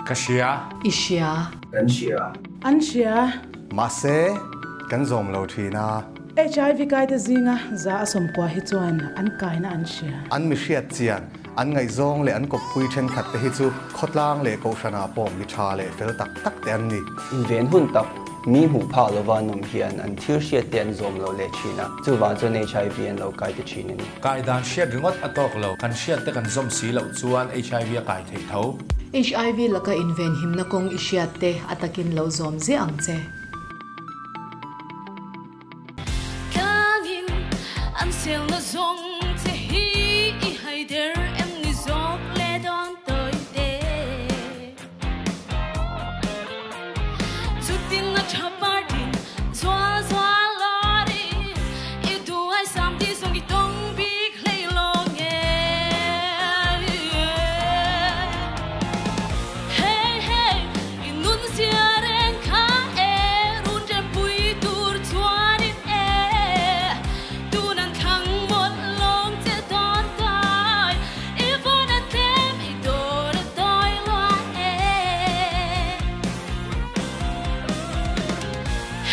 Ka hria. I hria. Kan hria. An hria. Mahse, kan zawm lo thin a. Hiv kaite zinga za a 90 hi chuan an kaina an hria. An mi hriat chian, an ngaihzawng leh an kawppui thenkhat te hi chu khawtlang leh kohhranah pawh mi tha leh fel tak tak te an ni. Inven hun tak, mi hmuh phah lova an awm hian an thil hriat te an zawm lo leh thin a, chuvang chuan hiv an lo kai ta thin a ni. Kai dan hriat ringawt a tawk lo, kan hriat te kan zawm si loh chuan hiv a kai theih tho. Hiv laka inven himna kawng i hriat te a takin lo zawm ziah ang che. Tlangin an selna zawng che hi i haider em ni zawk le dawn tawi te. Chutin a tha partin zual zual lawrin i duhai sam ti zawng i tawng bik hlei lawng e. Hey hey i nun zia reng kha e run rempui tur chuanin e tun an thlang mawlh lawng che dawn tawi i vawn a tlem i dawr a tawi lua e.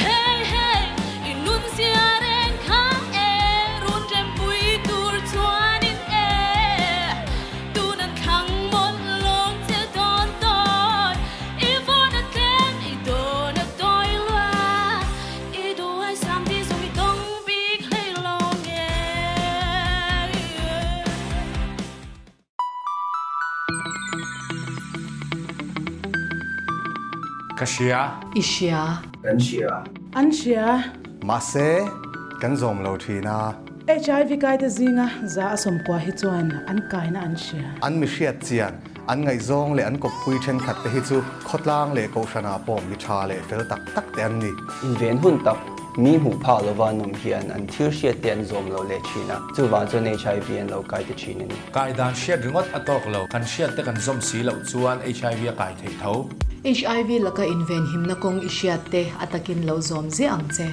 Hey hey i nun zia reng kha e run rempui tur chuanin e tun an thlang mawlh lawng che dawn tawi i vawn a tlem i dawr a tawi lua i duhai sam ti zawng i tawng bik hlei lawng e. Ka hria. I hria. Kan hria. An hria. Mahse, kan zawm lo thin a. Hiv kaite zinga za a 90 hi chuan an kaina an hria. An mi hriat chian, an ngaihzawng leh an kawppui thenkhat te hi chu khawtlang leh kohhranah pawh mi tha leh fel tak tak te an ni. Inven hun tak, mi hmuh phah lova an awm hian an thil hriat te an zawm lo leh thin a, chuvang chuan hiv an lo kai ta thin a ni. Kai dan hriat ringawt a tawk lo, kan hriat te kan zawm si loh chuan hiv a kai theih tho. Hiv laka inven himna kawng i hriat te a takin lo zawm ziah ang che.